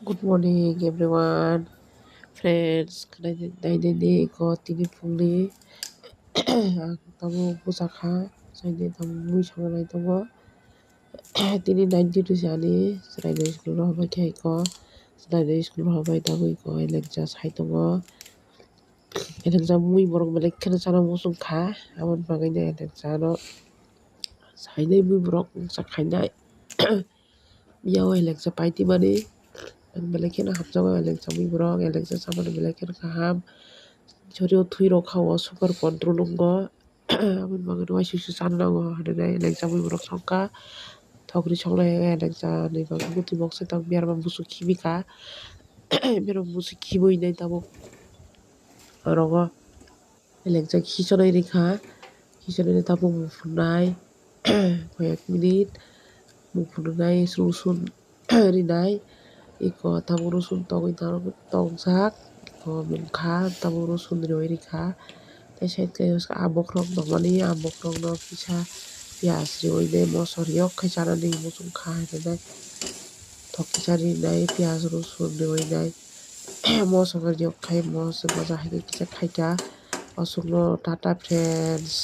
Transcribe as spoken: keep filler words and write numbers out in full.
Good morning everyone. Friends, khnai dai dai di ko tini phungni ang tamo bwsa kha, saidi tamo mui songna nai tongo. Tini night duty se ani, chwraino school rohorbai khe ko, chwraino school rohorbai tabuk ko elekja sai tongo. Elekja mui borok belai kheno chana muchung kha, aboni bagwi no elekja no sainai mui borok wngsa khainai. Yaui elekja paitwi mani ang belai kheno hamjakgo, elekja mui borok elekja chamani belai kheno kaham. Chori o thwi rok kha o sugar control wngo. Aboni bagwi no waisa waisa chana nango hinwi elekja mui borok songkha. Thokri songlai elekja ni bagwi bwtwi boksa tabuk berma busu khibika. Berma busu khibui nai tabuk orogo. Elekjak khichonai rikha, khichonai tabuk muphunai koyek minute muphunai rosun rinai, iko tabuk rosun togwi tongjak, iko mungkha tabuk rosun riwi rikha. Tei side khe ah bokhorok tongmani, ah bokhorokno kisa piyaj riwi nai moso riyok khai chanani muchungkha hinwi nai. Thok kisa rinai piyaj rosun riwi nai. Moso khe riyok khai, moso baja hai khe kisa khaikha. Aswkno tata friends,